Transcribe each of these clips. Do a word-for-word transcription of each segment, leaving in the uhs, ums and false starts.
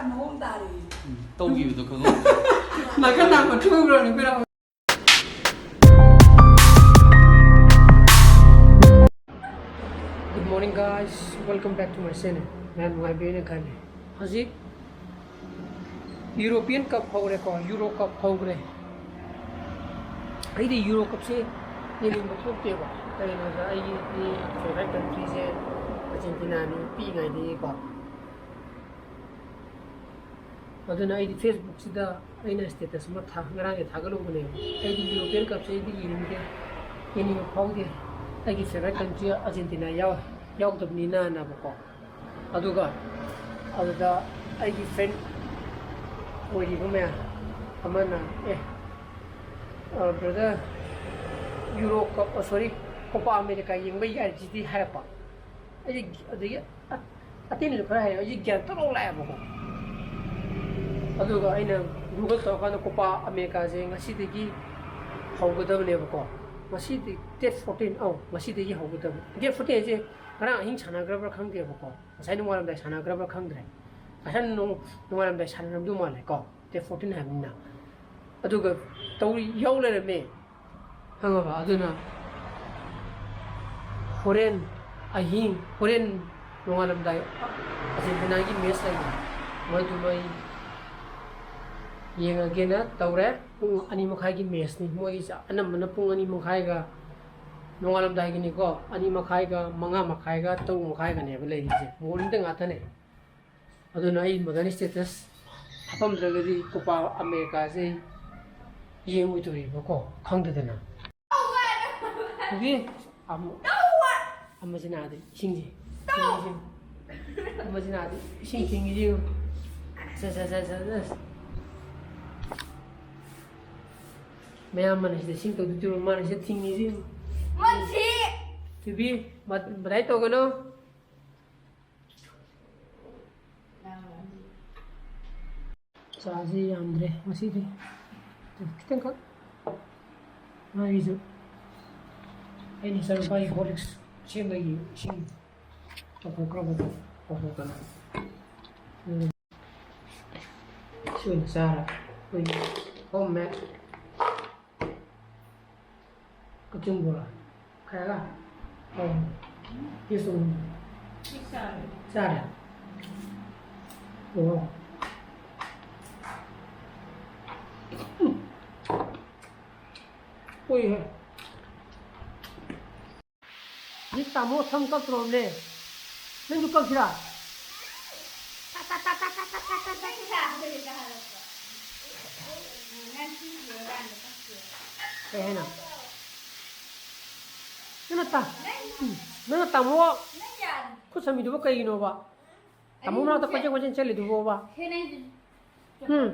ꯃꯑꯣꯡ ꯇꯥꯔꯦ꯫ ꯎꯝ, ꯇꯧꯈꯤꯕꯗꯣ ꯈꯪꯍꯧꯗ꯭ꯔꯦ꯫ ꯅꯥꯀꯟ ꯅꯥꯝꯃ ꯊꯨꯈ꯭ꯔꯕꯅꯤ ꯀꯩꯅꯣ꯫ Good morning guys, welcome back to my channel. ꯃꯌꯥꯝ ꯅꯨꯡꯉꯥꯏꯕꯤꯔꯦꯅ ꯈꯜꯂꯤ꯫ ꯍꯧꯖꯤꯛ European Cup ꯍꯧꯔꯦꯀꯣ, Euro Cup ꯍꯧꯈ꯭ꯔꯦ꯫ ꯑꯩꯗꯤ Euro Cupꯁꯦ ꯌꯦꯡꯅꯤꯡꯕ ꯄꯣꯛꯇꯦꯕ꯫ ꯀꯩꯒꯤꯅꯣꯗ ꯑꯩꯒꯤ ꯐꯦꯚꯔꯥꯏꯠ ꯀꯟꯇ꯭ꯔꯤꯁꯦ ꯑꯥꯔꯖꯦꯟꯇꯤꯅꯥꯅꯤ ꯄꯤꯛꯏꯉꯩꯗꯒꯤꯀꯣ꯫ ꯑꯗꯨꯅ ꯑꯩꯗꯤ Facebookꯁꯤꯗ ꯑꯩꯅ status ꯑꯃ ꯊꯥ-, ꯉꯔꯥꯡꯁꯦ ꯊꯥꯒꯠꯂꯨꯕꯅꯦꯕ꯫ ꯑꯩꯗꯤ European Cupꯁꯦ ꯑꯩꯗꯤ ꯌꯦꯡꯅꯤꯡꯗꯦ, ꯌꯦꯡꯅꯤꯡꯕ ꯐꯥꯎꯗꯦ꯫ ꯑꯩꯒꯤ ꯐꯦꯚꯔꯥꯏꯠ ꯀꯟꯇ꯭ꯔꯤ ꯑꯥꯔꯖꯦꯟꯇꯤꯅꯥ ꯌꯥꯎ-, ꯌꯥꯎꯗꯕꯅꯤꯅꯅꯕꯀꯣ꯫ ꯑꯗꯨꯒ ꯑꯗꯨꯗ ꯑꯩꯒꯤ ꯐ꯭ꯔꯦꯟ ꯑꯣꯏꯔꯤꯕ ꯃꯌꯥꯝ ꯑꯃꯅ, "ꯑꯦ, ꯑ, ꯕ꯭ꯔꯗꯔ, ꯌꯨꯔꯣ ꯀꯞ, ꯑ, ꯁꯣꯔꯤ, ꯀꯣꯄꯥ ꯑꯃꯦꯔꯤꯀꯥ ꯌꯦꯡꯕ ꯌꯥꯔꯤꯁꯤꯗꯤ?" ꯍꯥꯏꯔꯛꯄ꯫ ꯑꯩꯗꯤ ꯑꯗꯒꯤ ꯑ-, ꯑꯇꯩꯅꯁꯨ ꯈꯔ ꯍꯥꯏꯔꯛꯑꯦ, ꯑꯩꯁꯦ ꯒ꯭ꯌꯥꯟ ꯇꯣꯛ ꯂꯥꯎ ꯂꯥꯛꯑꯦꯕꯀꯣ꯫ ꯑꯗꯨꯒ ꯑꯩꯅ Google ꯇꯧꯔꯀꯥꯟꯗ ꯀꯣꯄꯥ ꯑꯃꯦꯔꯤꯀꯥꯁꯦ ꯉꯁꯤꯗꯒꯤ ꯍꯧꯒꯗꯕꯅꯦꯕꯀꯣ꯫ ꯉꯁꯤꯗꯤ date fourteen, ꯑꯧ, ꯉꯁꯤꯗꯒꯤ ꯍꯧꯒꯗꯕꯅꯤ꯫ Date fourteen ꯍꯥꯏꯁꯦ ꯉꯔꯥꯡ ꯑꯍꯤꯡ ꯁꯥꯟꯅꯈ꯭ꯔꯕ꯭ꯔꯥ ꯈꯪꯗꯦꯕꯀꯣ꯫ ꯉꯁꯥꯏ ꯅꯣꯡꯉꯥꯜꯂꯝꯗꯥꯏ ꯁꯥꯟꯅꯈ꯭ꯔꯕ꯭ꯔꯥ ꯈꯪꯗ꯭ꯔꯦ꯫ ꯉꯁꯥꯏ ꯅꯣꯡ-, ꯅꯣꯡꯉꯥꯜꯂꯝꯗꯥꯏ ꯁꯥꯟꯅꯔꯝꯗꯧ ꯃꯥꯜꯂꯦꯀꯣ, date fourteen ꯍꯥꯏꯕꯅꯤꯅ꯫ ꯑꯗꯨꯒ ꯇꯧꯔꯤ ꯌꯥꯎ ꯂꯩꯔꯝꯃꯦ, ꯈꯪꯉꯕ? ꯑꯗꯨꯅ ꯍꯣꯔꯦꯟ ꯑꯍꯤꯡ, ꯍꯣꯔꯦꯟ ꯅꯣꯡꯉꯥꯜꯂꯝꯗꯥꯏ ꯑꯥꯔꯖꯦꯟꯇꯤꯅꯥꯒꯤ match ꯂꯩꯕꯅꯦ, ꯃꯗꯨꯃ ꯑꯩ ꯌꯦꯡꯉꯒꯦꯅ ꯇꯧꯔꯦ꯫ ꯄꯨꯡ ꯑꯅꯤ ꯃꯈꯥꯏꯒꯤ matchꯅꯤ꯫ ꯃꯣꯏꯒꯤꯁꯦ ꯑꯅꯝꯕꯅ ꯄꯨꯡ ꯑꯅꯤ ꯃꯈꯥꯏꯒ, ꯅꯣꯡꯉꯥꯜꯂꯝꯗꯥꯏꯒꯤꯅꯤꯀꯣ, ꯑꯅꯤ ꯃꯈꯥꯏꯒ, ꯃꯉꯥ ꯃꯈꯥꯏꯒ, ꯇꯔꯨꯛ ꯃꯈꯥꯏꯒꯅꯦꯕ ꯂꯩꯔꯤꯁꯦ꯫ Morningꯗ ꯉꯥꯛꯇꯅꯦ꯫ ꯑꯗꯨꯅ ꯑꯩ ꯃꯗꯥꯅꯤ status ꯍꯥꯞꯄꯝꯗ꯭ꯔꯒꯗꯤ ꯀꯣꯄꯥ ꯑꯃꯦꯔꯤꯀꯥꯁꯦ ꯑꯩ ꯌꯦꯡꯉꯣꯏꯗꯣꯔꯤꯕꯀꯣ, ꯈꯪꯗꯗꯅ꯫ ꯍꯧꯖꯤꯛ ꯑꯃ-, ꯑꯃꯁꯤꯅ ꯑꯥꯗ ꯏꯁꯤꯡꯁꯦ ꯊꯤꯡꯉꯤꯁꯦ꯫ ꯑꯃꯁꯤꯅ ꯑꯥꯗ ꯏꯁꯤꯡ ꯊꯤꯡꯉꯤꯁꯦ ꯌꯦꯡꯉꯨ꯫ ꯁꯦ, ꯁꯦ, ꯁꯦ, ꯁꯦ, ꯁꯦ꯫ ꯃꯌꯥꯝ ꯑꯃꯅ ꯁꯤꯗ ꯏꯁꯤꯡ ꯇꯧꯗꯣꯏ ꯇꯧꯔ, ꯃꯥꯅ ꯁꯤꯗ ꯊꯤꯡꯉꯤꯁꯦ ꯌꯦꯡꯉꯨ꯫ ꯃꯁꯤ! ꯊꯣꯏꯕꯤ, ꯃ-, ꯃꯗꯥꯏ ꯇꯧꯒꯅꯨ꯫ ꯆꯥꯁꯤ ꯌꯥꯝꯗ꯭ꯔꯦ ꯉꯁꯤꯗꯤ, ꯈꯤꯇꯪꯈꯛ꯫ ꯃꯥꯒꯤꯁꯨ ꯑꯩꯅ ꯏꯆꯥꯅꯨꯄꯥꯒꯤ Horlicks ꯁꯦꯝꯕꯒꯤ ꯏꯁꯤꯡ ꯇꯧꯊꯣꯛꯈ꯭ꯔꯕꯗꯣ ꯇꯧꯊꯣꯛꯇꯅ꯫ ꯎꯝ꯫ ꯑꯣꯏꯅ ꯆꯥꯔꯒꯦ꯫ ꯑꯩꯈꯣꯏꯒꯤ ꯍꯣꯝ ꯃꯦꯗ ꯀꯛꯆꯤꯡ ꯕꯣꯔꯥ꯫ ꯈꯔꯒ? ꯑꯧ꯫ ꯇꯦꯁ ꯇꯧꯅꯤꯡꯉꯤ꯫ ꯆꯥꯔꯦ꯫ ꯆꯥꯔꯦ? ꯑꯣ꯫ ꯎꯝ꯫ ꯀꯨꯏꯍꯦ꯫ ꯁꯤ ꯇꯥꯃꯣ ꯁꯝ ꯀꯛꯇ꯭ꯔꯣꯕꯅꯦ? ꯅꯪꯁꯨ ꯀꯛꯁꯤꯔꯥ? ꯀꯩ ꯍꯥꯏꯅꯣ? ꯅꯪꯅ ꯇꯥ-, ꯎꯝ, ꯅꯪꯅ ꯇꯥꯃꯣ ꯈꯨꯠ ꯁꯝꯃꯤꯗꯨꯕꯨ ꯀꯩꯒꯤꯅꯣꯕ? ꯇꯥꯃꯣ ꯃꯅꯥꯛꯇ ꯀꯣꯏꯆꯦꯟ ꯀꯣꯏꯆꯦꯟ ꯆꯦꯜꯂꯤꯗꯨꯕꯣꯕ? ꯎꯝ꯫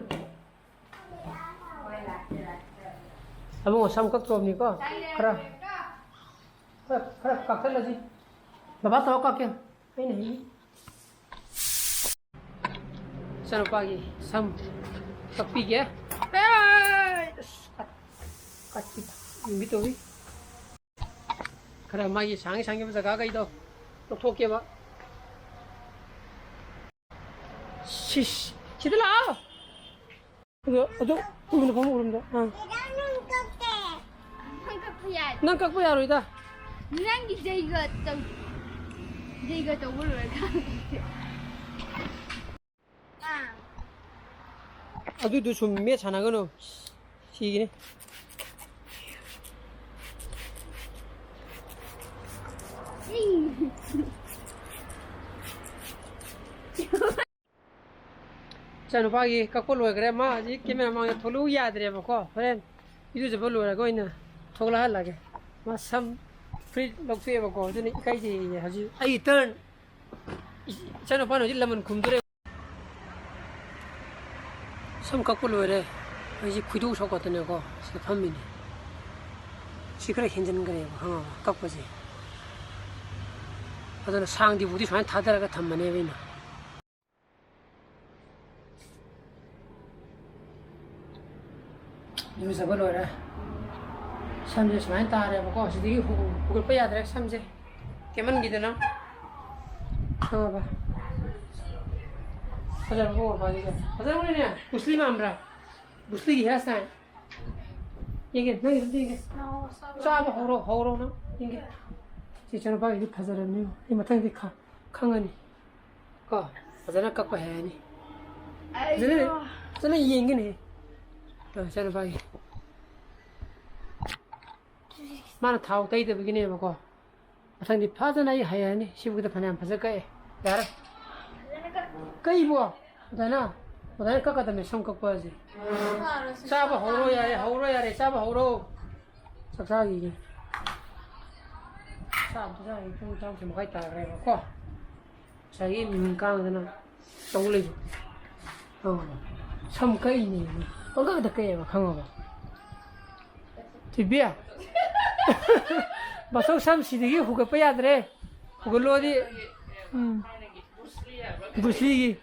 ꯑꯕꯨꯡꯉꯣ ꯁꯝ ꯀꯛꯇ꯭ꯔꯣꯕꯅꯤꯀꯣ? ꯈꯔ, ꯈꯔ, ꯈꯔ ꯀꯛꯊꯠꯂꯁꯤ꯫ ꯕꯕꯥ ꯇꯧꯔ ꯀꯛꯀꯦ꯫ ꯑꯩꯅ ꯍꯦꯛ ꯏꯆꯥꯅꯨꯄꯥꯒꯤ ꯁꯝ ꯀꯛꯄꯤꯒꯦ꯫ ꯑꯦ! ꯑꯁ! ꯀꯠ-, ꯀꯠꯄꯤ ꯌꯦꯡꯕꯤ ꯇꯧꯏ꯫ ꯈꯔ ꯃꯥꯒꯤ ꯁꯥꯡꯉꯤ ꯁꯥꯡꯉꯤꯕ ꯖꯒꯥꯈꯩꯗꯣ ꯂꯧꯊꯣꯛꯀꯦꯕ꯫ ꯁꯤꯁ! ꯁꯤꯗ ꯂꯥꯛꯑꯣ! ꯑꯗꯣ, ꯑꯗꯣ, ꯎꯔꯨꯝꯗ ꯐꯝꯃꯣ, ꯎꯔꯨꯝꯗ꯫ ꯑꯥ꯫ ꯅꯪ ꯀꯛꯄ ꯌꯥꯏ꯫ ꯅꯪ ꯀꯛꯄ ꯌꯥꯔꯣꯏꯗ꯫ ꯅꯪꯒꯤ ꯖꯩꯒ ꯇꯧ-, ꯖꯩꯒ ꯇꯧꯕ ꯂꯣꯏꯔꯀꯥꯟꯗ꯫ ꯑꯥ꯫ ꯑꯗꯨꯗꯨ ꯁꯨꯝ ꯃꯦꯠ ꯁꯥꯟꯅꯒꯅꯨ꯫ ꯁꯤꯒꯤꯅꯤ꯫ ꯏꯆꯥꯅꯨꯄꯥꯒꯤ ꯀꯛꯄ ꯂꯣꯏꯈ꯭ꯔꯦ꯫ ꯃꯥ ꯍꯧꯖꯤꯛ ꯀꯦꯃꯦꯔꯥ ꯃꯃꯥꯡꯗ ꯊꯣꯛꯂꯛꯎ ꯌꯥꯗ꯭ꯔꯦꯕꯀꯣ꯫ ꯍꯣꯔꯦꯟ ꯏꯔꯨꯖꯕ ꯂꯣꯏꯔꯒ ꯑꯣꯏꯅ ꯊꯣꯛꯂꯛꯍꯜꯂꯒꯦ꯫ ꯃꯥ ꯁꯝ ꯐꯨꯔꯤꯠ ꯂꯧꯊꯣꯛꯑꯦꯕꯀꯣ, ꯑꯗꯨꯅ ꯏꯀꯥꯏꯖꯩꯌꯦ꯫ ꯍꯧꯖꯤꯛ ꯑꯩꯒꯤ ꯇꯔꯟ꯫ ꯏꯆꯥꯅꯨꯄꯥꯅ ꯍꯧꯖꯤꯛ ꯂꯃꯟ ꯈꯨꯝꯗꯣꯔꯦ꯫ ꯁꯝ ꯀꯛꯄ ꯂꯣꯏꯔꯦ꯫ ꯑꯩꯁꯦ ꯈꯣꯏꯗꯧ ꯁꯥꯎꯒꯠꯇꯅꯀꯣ ꯁꯤꯗ ꯐꯝꯃꯤꯅꯤ꯫ ꯁꯤ ꯈꯔ ꯍꯦꯟꯖꯤꯟꯈ꯭ꯔꯦꯕ, ꯈꯪꯉꯕ, ꯀꯛꯄꯁꯦ꯫ ꯑꯗꯨꯅ ꯁꯥꯡꯗ꯭ꯔꯤꯐꯥꯎꯗꯤ ꯁꯨꯃꯥꯏꯅ ꯊꯥꯗꯔꯒ ꯊꯝꯃꯅꯦꯕ ꯑꯩꯅ꯫ ꯏꯔꯨꯖꯕ ꯂꯣꯏꯔꯦ꯫ ꯁꯝꯁꯦ ꯁꯨꯃꯥꯏꯅ ꯇꯥꯔꯦꯕꯀꯣ꯫ ꯁꯤꯗꯒꯤ ꯍꯨ-, ꯍꯨꯒꯠꯄ ꯌꯥꯗ꯭ꯔꯦ ꯁꯝꯁꯦ꯫ ꯇꯦꯟꯃꯟꯈꯤꯗꯅ꯫ ꯈꯪꯉꯕ? ꯐꯖꯔꯕꯣ ꯃꯄꯥꯁꯤꯁꯨ? ꯐꯖꯔꯝꯒꯅꯤꯅꯦ꯫ ꯕ꯭ꯔꯨꯁꯂꯤ ꯃꯥꯟꯕ꯭ꯔꯥ? ꯕ꯭ꯔꯨꯁꯂꯤꯒꯤ ꯍꯤꯌꯔ ꯁ꯭ꯇꯥꯏꯜ꯫ ꯌꯦꯡꯒꯦ, ꯅꯪꯒꯤꯁꯨ ꯑꯝꯇ ꯌꯦꯡꯒꯦ꯫ ꯆꯥꯕ ꯍꯧꯔꯣ, ꯍꯧꯔꯣ ꯅꯪ꯫ ꯌꯦꯡꯒꯦ꯫ ꯁꯤ ꯏꯆꯥꯅꯨꯄꯥꯒꯤꯗꯤ ꯐꯖꯔꯕꯅꯤ꯫ ꯑꯩ ꯃꯊꯪꯗꯤ ꯈ-, ꯈꯪꯉꯅꯤ꯫ ꯀꯣ? ꯐꯖꯅ ꯀꯛꯄ ꯍꯩꯔꯅꯤ꯫ ꯐꯖꯅ, ꯐꯖꯅ ꯌꯦꯡꯒꯅꯤ꯫ ꯇꯧ, ꯏꯆꯥꯅꯨꯄꯥꯒꯤ꯫ ꯃꯥꯅ ꯊꯥꯎ ꯇꯩꯗꯕꯒꯤꯅꯦꯕꯀꯣ꯫ ꯃꯊꯪꯗꯤ ꯐꯖꯅ ꯑꯩ ꯍꯩꯔꯅꯤ꯫ ꯁꯤꯕꯨꯛꯇ ꯐꯅꯌꯥꯝ ꯐꯖ ꯀꯛꯑꯦ꯫ ꯌꯥꯔꯦ꯫ ꯀꯛꯏꯕꯣ? ꯑꯗꯨꯃꯥꯏꯅ, ꯑꯗꯨꯃꯥꯏꯅ ꯀꯛꯀꯗꯕꯅꯦ ꯁꯝ ꯀꯛꯄ ꯑꯁꯦ꯫ ꯆꯥꯕ ꯍꯧꯔꯣ ꯌꯥꯔꯦ, ꯍꯧꯔꯣ ꯌꯥꯔꯦ, ꯆꯥꯕ ꯍꯧꯔꯣ꯫ ꯆꯥꯛ ꯆꯥꯈꯤꯒꯦ꯫ ꯆꯥꯛ ꯑꯝꯇ ꯆꯥꯈꯤꯒꯦ꯫ ꯄꯨꯡ ꯇꯔꯥꯃꯥꯊꯣꯏ ꯃꯈꯥꯏ ꯇꯥꯈ꯭ꯔꯦꯕꯀꯣ꯫ ꯉꯁꯥꯏꯒꯤ ꯃꯤꯍꯨꯟ ꯀꯥꯡꯗꯅ ꯇꯧ ꯂꯩꯕ꯫ ꯑꯧ꯫ ꯁꯝ ꯀꯛꯏꯅꯦ꯫ ꯄꯪꯀꯛꯇ ꯀꯛꯑꯦꯕ, ꯈꯪꯉꯕ? ꯊꯣꯏꯕꯤ꯫ ꯕꯥꯆꯧ ꯁꯝ ꯁꯤꯗꯒꯤ ꯍꯨꯒꯠꯄ ꯌꯥꯗ꯭ꯔꯦ꯫ ꯍꯨꯒꯠꯂꯣꯗꯤ꯫ ꯎꯝ꯫ ꯕ꯭ꯔꯨꯁꯂꯤꯒꯤ꯫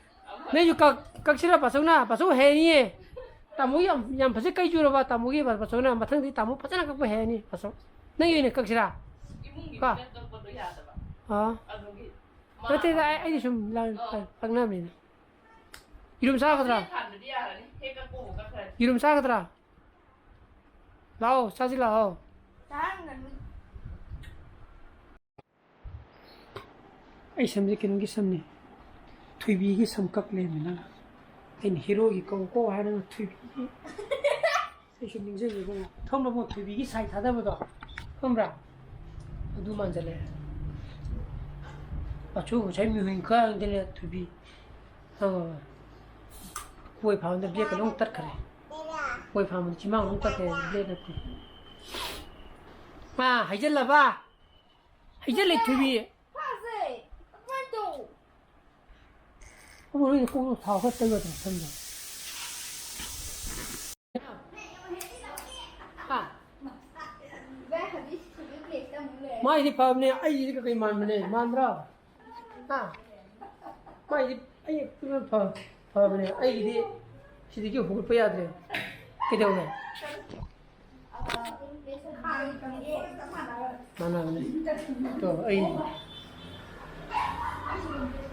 ꯅꯪꯁꯨ ꯀꯛ-, ꯀꯛꯁꯤꯔꯥ ꯕꯥꯆꯧꯅ? ꯕꯥꯆꯧ ꯍꯩꯅꯤꯌꯦ꯫ ꯇꯥꯃꯣ ꯌꯥꯝ, ꯌꯥꯝ ꯐꯖꯩ ꯀꯛꯏ ꯆꯨꯔꯕ ꯇꯥꯃꯣꯒꯤ ꯕꯥ-, ꯕꯥꯆꯧꯅ꯫ ꯃꯊꯪꯗꯤ ꯇꯥꯃꯣ ꯐꯖꯅ ꯀꯛꯄ ꯍꯩꯔꯅꯤ ꯕꯥꯆꯧ꯫ ꯅꯪꯒꯤ ꯑꯣꯏꯅ ꯀꯛꯁꯤꯔꯥ? ꯀꯣ? ꯑꯥ꯫ ꯅꯠꯇꯦꯗ, ꯑꯩ, ꯑꯩꯗꯤ ꯁꯨꯝ ꯂ-, ꯂ-, ꯂꯛꯅꯕꯅꯤꯗ꯫ ꯌꯦꯔꯨꯝ ꯆꯥꯒꯗ꯭ꯔꯥ? ꯌꯦꯔꯨꯝ ꯆꯥꯒꯗ꯭ꯔꯥ? ꯂꯥꯛꯑꯣ, ꯆꯥꯁꯤ ꯂꯥꯛꯑꯣ꯫ ꯑꯩ ꯁꯝꯁꯦ ꯀꯩꯅꯣꯒꯤ ꯁꯝꯅꯤ, ꯊꯣꯏꯕꯤꯒꯤ ꯁꯝ ꯀꯛ ꯂꯩꯔꯝꯃꯦ ꯅꯪ꯫ ꯑꯩꯅ ꯍꯦꯔꯣꯒꯤ ꯀꯧ ꯀꯧ ꯍꯥꯏꯔꯒ ꯊꯣꯏꯕꯤꯒꯤ꯫ ꯑꯩꯁꯨ ꯅꯤꯡꯁꯤꯡꯉꯦ ꯏꯕꯨꯡꯉꯣ꯫ ꯈꯪꯕ꯭ꯔ ꯏꯕꯨꯡꯉꯣ, ꯊꯣꯏꯕꯤꯒꯤ ꯁꯥꯏ ꯊꯥꯗꯕꯗꯣ? ꯈꯪꯕ꯭ꯔꯥ? ꯑꯗꯨ ꯃꯥꯟꯁꯤꯜꯂꯛꯑꯦ꯫ ꯃꯆꯨ ꯉꯁꯥꯏ ꯃꯤꯍꯨꯟ ꯀꯥꯡꯗꯅꯦ ꯊꯣꯏꯕꯤ꯫ ꯈꯪꯉꯕ? ꯀꯣꯏ ꯐꯥꯟꯕꯗ ꯕ꯭ꯂꯦꯛꯀ ꯂꯣꯏ ꯇꯠꯈ꯭ꯔꯦ꯫ ꯀꯣꯏ ꯐꯥꯟꯕꯗ ꯆꯤꯃꯥꯡ ꯂꯣꯏ ꯇꯠꯈ꯭ꯔꯦ, ꯕ꯭ꯂꯦꯛ ꯅꯠꯇꯦ꯫ ꯃꯥ ꯍꯩꯖꯜꯂꯕ? ꯍꯩꯖꯜꯂꯦ ꯊꯣꯏꯕꯤ꯫ ꯐꯥꯖꯩ꯫ ꯑꯗꯨꯃꯥꯏꯅ ꯇꯧ꯫ ꯑꯃ ꯅꯣꯏꯅ ꯀꯣꯛꯇ ꯊꯥꯎ ꯈꯔ ꯇꯩꯌꯣꯗꯅ ꯁꯝꯗꯣ꯫ ꯍꯥ? ꯃꯥꯏꯗꯤ ꯐꯕꯅꯦ, ꯑꯩꯒꯤꯗꯤ ꯀꯩꯀꯩ ꯃꯥꯟꯕꯅꯦ? ꯃꯥꯟꯕ꯭ꯔꯥ? ꯍꯥ? ꯃꯥꯏꯗꯤ ꯑꯩ ꯐ-, ꯐꯕꯅꯦ, ꯑꯩꯒꯤꯗꯤ ꯁꯤꯗꯒꯤ ꯍꯧꯒꯠꯄ ꯌꯥꯗ꯭ꯔꯦ꯫ ꯀꯩꯗꯧꯔꯦ? ꯃꯥꯟꯅꯕꯅꯦ꯫ ꯇꯣ, ꯑꯩ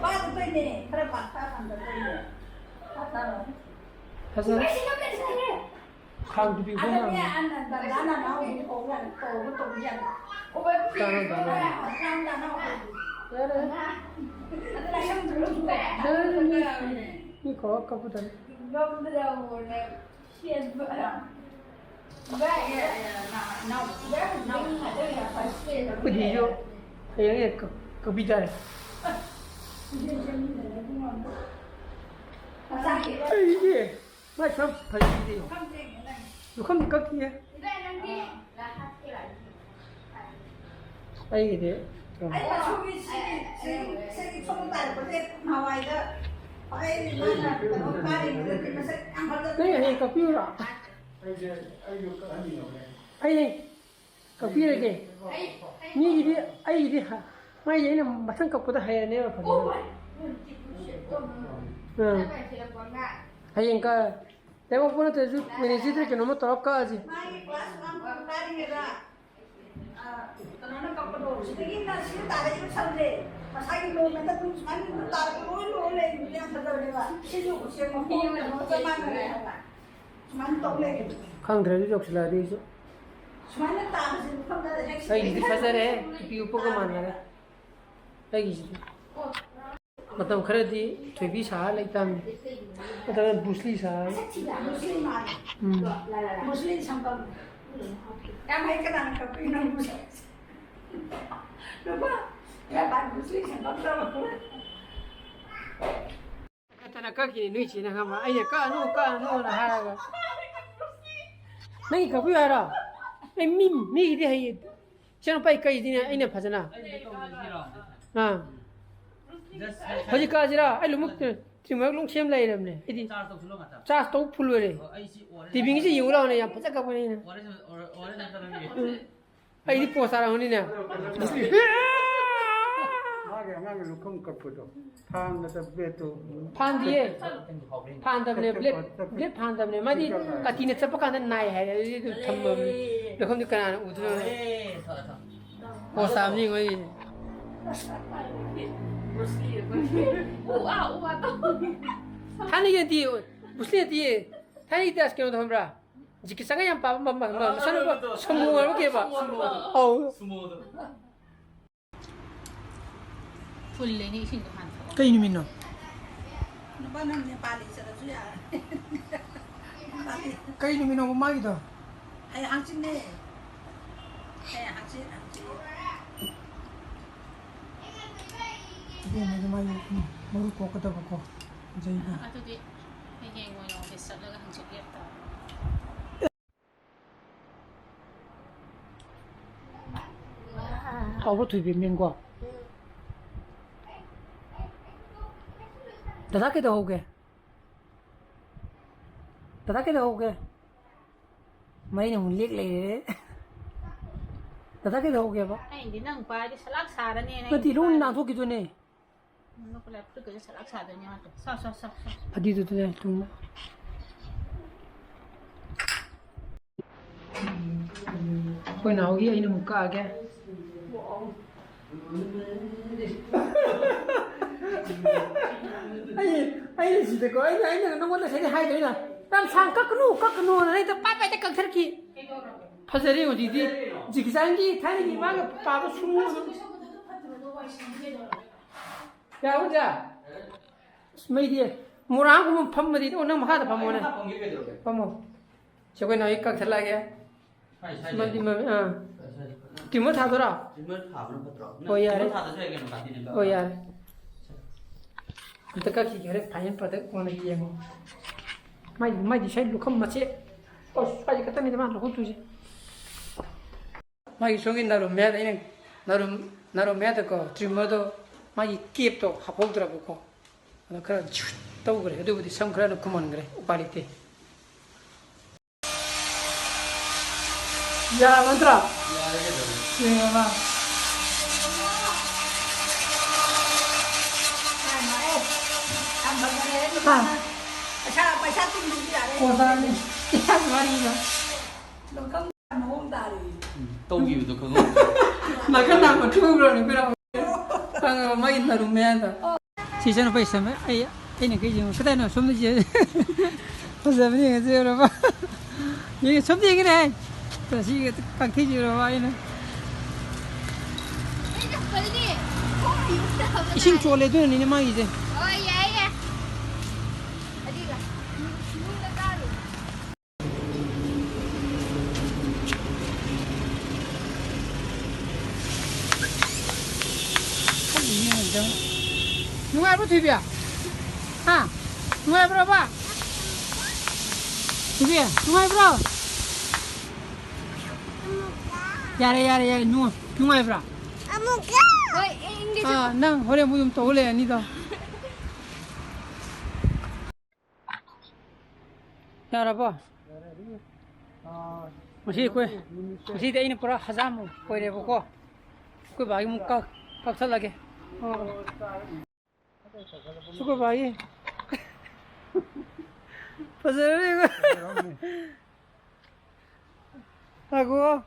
ꯄꯥꯗ ꯇꯣꯏꯅꯦ, ꯈꯔ ꯄꯥꯊꯥ ꯊꯝꯗ ꯇꯣꯏꯅꯦ꯫ ꯄꯥꯊꯥ꯫ ꯐꯖꯔꯦ꯫ ꯈꯥꯡ ꯇꯨꯄꯤ ꯎꯞꯄ ꯑꯗꯨꯅꯦ, ꯃꯥꯜꯂꯦ꯫ ꯑꯟ-, ꯑꯟ-, ꯗꯥ ꯅꯅꯥꯎ ꯍꯧꯖꯤꯛ ꯀꯧꯕ ꯌꯥꯅꯤ, ꯀꯧꯕ ꯇꯧꯕ ꯌꯥꯅꯤ꯫ ꯇꯥꯅꯣ, ꯇꯥꯅꯣ꯫ ꯌꯥꯔꯦ, ꯌꯥꯔꯦ꯫ ꯃꯤ ꯀꯧꯔ ꯀꯞꯄꯗꯅꯤ꯫ ꯎꯗꯤꯁꯨ ꯍꯌꯦꯡ ꯍꯦꯛ ꯀꯛ-, ꯀꯛꯄꯤ ꯇꯥꯔꯦ꯫ ꯑꯩꯗꯤ ꯃꯥꯏ ꯁꯝ ꯐꯩꯗꯤ ꯂꯨꯈꯝꯗꯤ ꯀꯛꯇꯤꯌꯦ꯫ ꯑꯩꯒꯤꯗꯤ ꯑꯩ ꯃꯆꯨꯒꯤ ꯁꯤ, ꯁꯤ, ꯁꯤꯒꯤ ꯁꯣꯝ ꯇꯥꯔꯛꯄꯁꯦ ꯅꯍꯥꯟꯋꯥꯏꯗ ꯑꯩ ꯃꯥꯅ ꯀꯩꯅꯣ ꯀꯥꯔꯤꯉꯩꯗꯗꯤ ꯃꯁꯛ ꯌꯥꯝ ꯐꯖꯕꯅꯦ꯫ ꯅꯪ ꯍꯌꯦꯡ ꯀꯛꯄꯤꯌꯨꯔꯣ? ꯑꯩꯁꯦ, ꯑꯩꯁꯨ ꯀꯛꯍꯟꯅꯤꯡꯉꯕꯅꯦ꯫ ꯑꯩ ꯀꯛꯄꯤꯔꯒꯦ꯫ ꯃꯤꯒꯤꯗꯤ, ꯑꯩꯒꯤꯗꯤ ꯍ-, ꯃꯥꯏꯗꯤ ꯑꯩꯅ ꯃꯊꯪ ꯀꯛꯄꯗ ꯍꯩꯔꯅꯦꯕ ꯐꯖꯅ꯫ ꯑꯥ꯫ ꯍꯌꯦꯡ ꯀꯛ-, ꯂꯩꯕꯥꯛꯄꯣꯛꯄ ꯅꯠꯇ꯭ꯔꯁꯨ ꯃꯦꯅꯦꯖꯔꯗ ꯀꯩꯅꯣꯝꯃ ꯇꯧꯔ ꯀꯛꯑꯁꯤ꯫ ꯃꯥꯒꯤ class one ꯀꯥꯔꯤꯉꯩꯗ, ꯑ, ꯀꯩꯅꯣꯅ ꯀꯛꯄꯗꯣ, ꯁꯤꯗꯒꯤ ꯅ-, ꯁꯤꯗ ꯇꯥꯔꯛꯏꯕ ꯁꯝꯁꯦ, ꯉꯁꯥꯏꯒꯤ ꯂꯣꯟ ꯃꯊꯛꯇ ꯁꯨꯃꯥꯏꯅ ꯇꯥꯔꯛꯄ ꯂꯣꯏ ꯂꯣꯏ ꯂꯩꯕꯗꯨ ꯌꯥꯝ ꯐꯖꯕꯅꯦꯕ꯫ ꯁꯤꯁꯨ ꯎꯆꯦꯛ ꯃꯈꯣꯡ ꯆꯞ ꯃꯥꯟꯅꯔꯦ ꯍꯥꯏꯕ꯫ ꯁꯨꯃꯥꯏꯅ ꯇꯧ ꯂꯩꯔꯦ꯫ ꯈꯪꯗ꯭ꯔꯦ, ꯑꯗꯨ ꯌꯧꯁꯤꯜꯂꯛꯑꯗꯤ ꯑꯩꯁꯨ꯫ ꯁꯨꯃꯥꯏꯅ ꯇꯥꯕꯁꯦ ꯃꯐꯝꯗ ꯍꯦꯛ ꯑꯩꯒꯤꯗꯤ ꯐꯖꯔꯦ, ꯇꯨꯄꯤ ꯎꯞꯄꯒ ꯃꯥꯟꯅꯔꯦ꯫ ꯑꯩꯒꯤꯁꯤꯗꯤ꯫ ꯃꯇꯝ ꯈꯔꯗꯤ ꯊꯣꯏꯕꯤ ꯁꯥꯔ ꯂꯩꯇꯥꯕꯅꯤ꯫ ꯅꯠꯇ꯭ꯔꯒꯅ ꯕ꯭ꯔꯨꯁꯂꯤ ꯁꯥꯔ꯫ ꯕ꯭ꯔꯨꯁꯂꯤ ꯃꯥꯜꯂꯦ꯫ ꯎꯝ꯫ ꯕ꯭ꯔꯨꯁꯂꯤ ꯁꯝꯕꯝ꯫ ꯌꯥꯝ ꯍꯩ, ꯀꯅꯥꯅ ꯀꯛꯄꯤꯅꯣ ꯕ꯭ꯔꯨꯁꯂꯤ? ꯅꯨꯄꯥ, ꯌꯥꯝ ꯍꯩ, ꯕ꯭ꯔꯨꯁꯂꯤ ꯁꯝꯕꯝ ꯇꯧꯔꯛꯄ꯫ ꯀꯛꯇꯅ ꯀꯛꯈꯤꯅꯤ ꯅꯣꯏ ꯆꯦꯅ, ꯈꯪꯕ꯭ꯔꯥ? ꯑꯩꯅ "ꯀꯛꯑꯅꯨ, ꯀꯛꯑꯅꯨꯅ" ꯍꯥꯏꯔꯒ꯫ "ꯅꯪꯒꯤ ꯀꯛꯄꯤꯌꯨ ꯍꯥꯏꯔꯣ?" ꯑꯩ ꯃꯤ, ꯃꯤꯒꯤꯗꯤ ꯍꯩꯌꯦ꯫ ꯏꯆꯥꯅꯨꯄꯥ, ꯑꯩ ꯀꯛꯏꯗꯤꯅꯦ ꯑꯩꯅ ꯐꯖꯅ꯫ ꯑꯥ꯫ ꯍꯧꯖꯤꯛ ꯀꯛꯑꯁꯤꯔꯥ? ꯑꯩ ꯂꯣꯏꯅꯃꯛ ꯇ꯭ꯔꯤꯃꯔ ꯂꯣꯏ ꯁꯦꯝ ꯂꯩꯔꯕꯅꯦ ꯑꯩꯗꯤ꯫ ꯆꯥꯔꯖ ꯇꯧ full ꯑꯣꯏꯔꯦ꯫ ꯇꯤꯚꯤꯒꯤꯁꯦ ꯌꯦꯡꯉꯨ ꯂꯥꯎꯅꯦ, ꯌꯥꯝ ꯐꯖ ꯀꯛꯄꯅꯤꯅ꯫ ꯎꯝ꯫ ꯑꯩꯗꯤ ꯄꯣꯁ ꯇꯥꯔꯝꯒꯅꯤꯅꯦ꯫ ꯃꯥꯒꯤ ꯑꯉꯥꯡꯒꯤ ꯂꯨꯈꯝ ꯀꯛꯄꯗꯣ, ꯐꯥꯟꯕꯗ blade ꯇꯨ ꯐꯥꯟꯗꯤꯌꯦ꯫ ꯐꯥꯟꯗꯕꯅꯦ, blade, blade ꯐꯥꯟꯗꯕꯅꯦ꯫ ꯃꯥꯗꯤ ꯀꯥꯇꯤꯅ ꯆꯞꯄ ꯀꯥꯟꯗ ꯅꯥꯏ ꯍꯥꯏꯔꯦ, ꯑꯗꯨꯗꯤ ꯑꯗꯨꯝ ꯊꯝꯃꯕꯅꯤ꯫ ꯂꯨꯈꯝꯗꯤ ꯀꯅꯥꯅ ꯎꯗꯣꯏꯅꯣ? ꯄꯣꯁ ꯇꯥꯕꯅꯤ ꯃꯣꯏꯒꯤ꯫ ꯎ ꯑꯥ, ꯎ ꯑꯥ ꯇꯧ꯫ ꯊꯥꯏꯅꯒꯤꯗꯤ ꯕ꯭ꯔꯨꯁꯂꯤ ꯅꯠꯇꯤꯌꯦ꯫ ꯊꯥꯏꯅꯒꯤꯗꯤ ꯑꯁ ꯀꯩꯅꯣꯗꯣ ꯈꯪꯕ꯭ꯔꯥ? ꯖꯦꯀꯤ ꯆꯥꯟꯒ ꯌꯥꯝ ꯄꯥꯕ ꯃ-, ꯃ-, ꯃ-, ꯃꯆꯥꯅꯨꯄꯥ ꯁꯨꯃꯣ ꯍꯥꯏꯕ ꯀꯩꯕ? ꯁꯨꯃꯣꯗꯣ꯫ ꯑꯧ꯫ ꯁꯨꯃꯣꯗꯣ꯫ ꯐꯨꯜꯂꯦꯅꯦ, ꯏꯁꯤꯡꯗꯣ ꯍꯥꯟꯅ ꯊꯛꯑꯣ꯫ ꯀꯩ ꯅꯨꯃꯤꯠꯅꯣ? ꯅꯨꯄꯥ ꯅꯪ ꯅꯦꯄꯥꯂꯤ ꯆꯠꯂꯁꯨ ꯌꯥꯔꯦ꯫ ꯅꯦꯄꯥꯂꯤ꯫ ꯀꯩ ꯅꯨꯃꯤꯠꯅꯣꯕ ꯃꯥꯒꯤꯗꯣ? ꯍꯌꯦꯡ ꯍꯪꯆꯤꯠꯅꯦ꯫ ꯍꯌꯦꯡ ꯍꯪꯆꯤꯠ, ꯍꯪꯆꯤꯠ꯫ ꯏꯕꯦꯝꯃꯒꯤ ꯃꯥꯒꯤ ꯃꯔꯨ ꯀꯣꯛꯀꯗꯕꯀꯣ, ꯖꯩꯒꯤ꯫ ꯑꯗꯨꯗꯤ ꯍꯌꯦꯡ ꯑꯣꯏꯅ ꯑꯣꯐꯤꯁ ꯆꯠꯂꯒ ꯍꯪꯆꯤꯠ ꯂꯦꯞꯇꯕ꯫ ꯀꯥꯎꯕ ꯊꯣꯏꯕꯤ ꯃꯤꯡꯀꯣ꯫ ꯗꯗꯥ ꯀꯩꯗꯧꯍꯧꯒꯦ? ꯗꯗꯥ ꯀꯩꯗꯧꯍꯧꯒꯦ? ꯃꯩꯅ ꯑꯃꯨꯛ ꯂꯦꯛ ꯂꯩꯔꯦ꯫ ꯗꯗꯥ ꯀꯩꯗꯧꯍꯧꯒꯦꯕ? ꯑꯩꯗꯤ ꯅꯪ ꯄꯥꯏꯔꯗꯤ ꯁꯂꯥꯛ ꯁꯥꯔꯅꯦꯅ ꯅꯠꯇꯦ, ꯑꯩꯗꯤ ꯂꯣꯏ ꯄꯥꯏꯔꯦ꯫ ꯅꯥꯟꯊꯣꯛꯈꯤꯗꯣꯏꯅꯦ꯫ ꯅꯣꯛꯄ ꯂꯥꯏ ꯐꯨꯔꯤꯠꯀꯁꯦ ꯁꯂꯥꯛ ꯁꯥꯗꯣꯏꯅꯦ ꯃꯥꯗꯣ꯫ ꯁꯥ, ꯁꯥ, ꯁꯥ, ꯁꯥ꯫ ꯐꯗꯤꯗꯨꯗꯅꯦ ꯇꯨꯡꯗ꯫ ꯑꯩꯈꯣꯏ ꯅꯥꯎꯒꯤ ꯑꯩꯅ ꯑꯃꯨꯛ ꯀꯛꯑꯒꯦ꯫ ꯑꯩ, ꯑꯩꯅ ꯁꯤꯗꯀꯣ, ꯑꯩꯅ, ꯑꯩꯅ ꯅꯉꯣꯟꯗ ꯉꯁꯥꯏꯗꯩ ꯍꯥꯏꯗ꯭ꯔꯣ ꯑꯩꯅ? ꯌꯥꯝ ꯁꯥꯡ ꯀꯛꯀꯅꯨ, ꯀꯛꯀꯅꯨꯅ ꯍꯦꯛꯇ ꯄꯥꯏ ꯄꯥꯏꯗ ꯀꯛꯊꯠꯈꯤ꯫ ꯐꯖꯔꯦ ꯍꯧꯖꯤꯛꯇꯤ꯫ ꯖꯤꯀꯤꯆꯥꯟꯒꯤ ꯊꯥꯏꯅꯒꯤ ꯃꯥꯒ ꯄꯥꯕ ꯁꯨꯝ ꯌꯥꯒꯗ꯭ꯔꯥ? ꯑꯁ, ꯃꯩꯗꯤ ꯃꯣꯔꯥꯒꯨꯝꯕ ꯐꯝꯃꯗꯤ, ꯑꯣ, ꯅꯪ ꯃꯈꯥꯗ ꯐꯝꯃꯣꯅꯦ꯫ ꯑꯩ ꯃꯈꯥ ꯐꯝꯒꯦ ꯀꯩꯗꯧꯔꯒꯦ? ꯐꯝꯃꯣ꯫ ꯁꯦ, ꯑꯩꯈꯣꯏ ꯅꯥꯎꯒꯤ ꯀꯛꯊꯠꯂꯛꯑꯒꯦ꯫ ꯁ꯭ꯋꯥꯏ, ꯁ꯭ꯋꯥꯏꯁꯦ꯫ ꯃꯝꯗꯤ ꯃꯝꯃꯦ, ꯑꯥ꯫ ꯁ꯭ꯋꯥꯏ, ꯁ꯭ꯋꯥꯏ꯫ ꯇ꯭ꯔꯤꯝꯃꯔ ꯊꯥꯗꯣꯏꯔꯣ? ꯇ꯭ꯔꯤꯝꯃꯔ ꯊꯥꯕꯅ ꯐꯠꯇ꯭ꯔꯣ? ꯍꯣꯏ, ꯌꯥꯔꯦ꯫ ꯇ꯭ꯔꯤꯝꯃꯔ ꯊꯥꯗ꯭ꯔꯁꯨ ꯌꯥꯏ ꯀꯩꯅꯣ, ꯀꯥꯇꯤꯅ ꯀꯛꯑꯒ꯫ ꯍꯣꯏ, ꯌꯥꯔꯦ꯫ ꯑꯝꯇ ꯀꯛꯈꯤꯒꯦ, ꯍꯣꯔꯦꯟ ꯐꯥꯏꯅꯦꯜ ꯄ꯭ꯔꯗꯛ ꯑꯣꯏꯅ ꯌꯦꯡꯉꯣ꯫ ꯃꯥꯏ, ꯃꯥꯏꯗꯤ ꯁ꯭ꯋꯥꯏ ꯂꯨꯈꯝ ꯃꯆꯦꯠ, ꯑꯣ, ꯁ꯭ꯋꯥꯏꯁꯦ ꯈꯛꯇꯅꯤꯗ ꯃꯥ ꯂꯧꯈꯠꯇꯣꯏꯁꯦ꯫ ꯃꯥꯒꯤ ꯁꯣꯝꯒꯤ ꯅꯥꯔꯣ ꯃꯌꯥꯗ ꯑꯩꯅ, ꯅꯥꯔꯣ, ꯅꯥꯔꯣ ꯃꯌꯥꯗꯀꯣ ꯇ꯭ꯔꯤꯝꯃꯔꯗꯣ ꯃꯥꯒꯤ ꯀꯦꯞꯇꯣ ꯍꯥꯞꯍꯧꯗ꯭ꯔꯕꯀꯣ꯫ ꯑꯗꯣ ꯈꯔ ꯇꯧꯈ꯭ꯔꯦ꯫ ꯑꯗꯨꯕꯨꯗꯤ ꯁꯝ ꯈꯔꯅ ꯈꯨꯝꯍꯟꯈ꯭ꯔꯦ꯫ ꯎꯄꯥꯏ ꯂꯩꯇꯦ꯫ ꯌꯥꯔꯕ ꯅꯠꯇ꯭ꯔꯣ? ꯌꯥꯔꯦ ꯀꯩꯗꯧꯔꯒꯦ? ꯌꯦꯡꯉꯣ ꯃꯥ꯫ ꯍꯥ? ꯄꯩꯁꯥ, ꯄꯩꯁꯥ ꯇꯤꯡꯗ꯭ꯔꯁꯨ ꯌꯥꯔꯦ꯫ ꯑꯣꯖꯥꯅꯤ꯫ ꯋꯥꯔꯤꯅ꯫ ꯂꯣꯀꯝ ꯃꯑꯣꯡ ꯇꯥꯔꯦ꯫ ꯎꯝ, ꯇꯧꯈꯤꯕꯗꯣ ꯈꯪꯍꯧꯗ꯭ꯔꯦ꯫ ꯅꯥꯀꯟ ꯅꯥꯝꯃ ꯊꯨꯈ꯭ꯔꯕꯅꯤ ꯑꯩꯈꯣꯏꯅ꯫ ꯈꯪꯉꯕ ꯃꯥꯒꯤ ꯅꯔꯨꯝ ꯃꯌꯥꯗꯣ? ꯁꯤ ꯏꯆꯥꯅꯨꯄꯥ ꯏꯁꯝꯃꯦ꯫ ꯑꯩ, ꯑꯩꯅ ꯀꯩ ꯌꯦꯡꯉꯨ? ꯀꯗꯥꯏꯅꯣ? ꯁꯣꯝꯗ ꯌꯦꯡ-, ꯐꯖꯕꯅꯤ, ꯌꯦꯡꯉꯁꯤ, ꯌꯦꯡꯉꯨꯔꯕ? ꯌꯦꯡꯉꯦ, ꯁꯣꯝꯗ ꯌꯦꯡꯒꯦꯅꯦ, ꯍꯥꯏ꯫ ꯁꯤ ꯀꯥꯡꯊꯤꯁꯤ ꯌꯦꯡꯉꯨꯔꯕ? ꯑꯩꯅ ꯏꯁꯤꯡ ꯆꯣꯠꯂꯦ, ꯑꯗꯨꯅꯅꯤꯅꯦ ꯃꯥꯒꯤꯁꯦ꯫ ꯍꯣꯏ, ꯌꯥꯏ, ꯌꯥꯏ꯫ ꯑꯗꯨꯒ ꯅꯨꯡꯗ ꯀꯥꯔꯨ꯫ ꯅꯨꯡꯉꯥꯏꯕ꯭ꯔꯣ, ꯊꯣꯏꯕꯤ? ꯍꯥ? ꯅꯨꯡꯉꯥꯏꯕ꯭ꯔꯣꯕ? ꯊꯣꯏꯕꯤ, ꯅꯨꯡꯉꯥꯏꯕ꯭ꯔꯣ? ꯌꯥꯔꯦ, ꯌꯥꯔꯦ, ꯌꯥꯔꯦ꯫ ꯅꯨꯡ-, ꯅꯨꯡꯉꯥꯏꯕ꯭ꯔꯥ? ꯑꯃꯨꯛꯀ꯫ ꯍꯣꯏ, ꯑꯩ ꯏꯪꯂꯤꯁ ꯑꯥ, ꯅꯪ ꯍꯣꯔꯦꯟ ꯑꯃꯨꯛ ꯑꯗꯨꯝ ꯇꯧ ꯂꯩꯔꯅꯤꯗꯣ꯫ ꯌꯥꯔꯕꯣ? ꯉꯁꯤ ꯑꯩꯈꯣꯏ, ꯉꯁꯤꯗꯤ ꯑꯩꯅ ꯄꯨꯔꯥ ꯍꯖꯥꯝ ꯑꯣꯏꯔꯦꯕꯀꯣ꯫ ꯑꯩꯈꯣꯏ ꯕꯥꯒꯤ ꯑꯃꯨꯛ ꯀꯛ-, ꯀꯛꯊꯠꯂꯒꯦ꯫ ꯑꯣ꯫ ꯁꯤ ꯑꯩꯈꯣꯏ ꯕꯥꯒꯤ꯫ ꯐꯖꯔꯕ ꯌꯦꯡꯉꯣ꯫ ꯉꯥꯏꯈꯣ꯫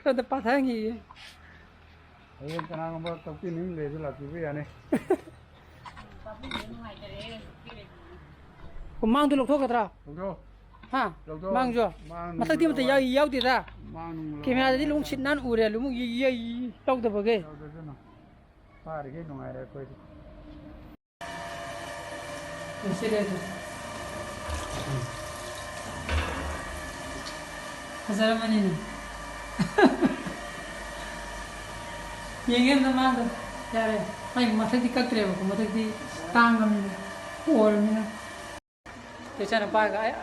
ꯈꯔꯗ ꯄꯥꯊꯍꯟꯈꯤꯒꯦ꯫ ꯍꯌꯦꯡ ꯀꯅꯥꯒꯨꯝꯕ ꯀꯛꯄꯤꯅꯤꯡ ꯂꯩꯔꯁꯨ ꯂꯥꯛꯄꯤꯕ ꯌꯥꯅꯤ꯫ ꯃꯥꯡꯗꯣ ꯂꯧꯊꯣꯛꯀꯗ꯭ꯔꯥ? ꯂꯧꯊꯣꯛ꯫ ꯍꯥ? ꯂꯧꯊꯣꯛ꯫ ꯃꯥꯡꯁꯨ? ꯃꯥꯡ ꯃꯊꯛꯇꯤ ꯑꯝꯇ ꯂꯧꯊꯣꯛ꯫ ꯌꯥꯎ-, ꯌꯥꯎꯗꯦꯗ꯫ ꯃꯥꯡ ꯂꯧꯊꯣꯛ꯫ ꯀꯦꯃꯦꯔꯥꯗꯗꯤ ꯂꯣꯡ ꯁꯤꯠ ꯅꯥꯟ ꯎꯔꯦ, ꯂꯣꯡ ꯌꯩ-, ꯌꯩ-, ꯌꯥꯎꯗꯕꯈꯩ꯫ ꯌꯥꯎꯗ꯭ꯔꯁꯅꯨ꯫ ꯐꯥꯔꯤꯈꯩ ꯅꯨꯡꯉꯥꯏꯔꯦ ꯑꯩꯈꯣꯏꯗꯤ꯫ ꯂꯣꯏꯁꯤꯜꯂꯦ ꯑꯗꯨ꯫ ꯐꯖꯔꯝꯃꯅꯤꯅꯦ꯫ ꯌꯦꯡꯒꯦ ꯑꯝꯇ ꯃꯥꯗꯣ꯫ ꯌꯥꯔꯦ꯫ ꯃꯥꯏ ꯃꯊꯛꯇꯤ ꯀꯛꯇ꯭ꯔꯦꯕꯀꯣ, ꯃꯊꯛꯇꯤ ꯇꯥꯡꯉꯕꯅꯤꯅ ꯑꯣꯏꯔꯕꯅꯤꯅ꯫ ꯏꯆꯥꯅꯨꯄꯥꯒ ꯑꯩ-,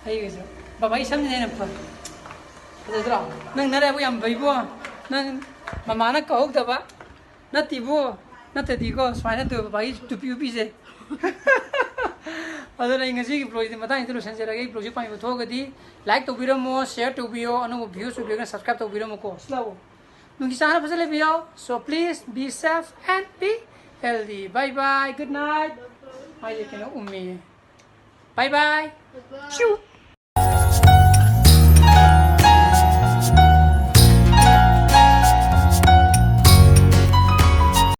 ꯑꯩꯒꯁꯨ꯫ ꯕꯕꯥ, ꯑꯩ ꯁꯝꯁꯤꯅ ꯍꯦꯟꯅ ꯐ-, ꯐꯖꯗ꯭ꯔꯣ? ꯅꯪ ꯅꯔꯥꯏꯕꯛ ꯌꯥꯝ ꯐꯩꯕꯣ꯫ ꯅꯪ ꯃꯃꯥꯅ ꯀꯧꯍꯧꯗꯕ꯫ ꯅꯠꯇꯦꯕꯣ, ꯅꯠꯇꯗꯤꯀꯣ, ꯁꯨꯃꯥꯏꯅ ꯇꯧ-, ꯕꯕꯥꯒꯤ ꯇꯨꯄꯤ ꯎꯞꯄꯤꯁꯦ꯫ ꯑꯗꯨꯅ ꯑꯩ ꯉꯁꯤꯒꯤ vlogꯁꯤꯗꯤ ꯃꯇꯥꯡꯁꯤꯗ ꯂꯣꯏꯁꯤꯟꯖꯔꯒꯦ꯫ ꯑꯩ vlogꯁꯤ ꯄꯥꯝꯕꯤꯕ ꯊꯣꯛꯑꯒꯗꯤ like ꯇꯧꯕꯤꯔꯝꯃꯣ, share ꯇꯧꯕꯤꯌꯣ, ꯑꯅꯧꯕ views ꯑꯣꯏꯕꯤꯔꯒꯅ subscribe ꯇꯧꯕꯤꯔꯝꯃꯨꯀꯣ꯫ ꯁꯤ ꯂꯥꯛꯑꯣ꯫ ꯅꯨꯡꯁꯤ ꯆꯥꯟꯅ ꯐꯖꯅ ꯂꯩꯕꯤꯌꯣ꯫ So please be safe and be healthy. Bye bye, good night. ꯃꯥꯏꯁꯦ ꯀꯩꯅꯣ ꯎꯝꯃꯦ꯫ Bye bye. Bye bye. ꯆꯨ꯫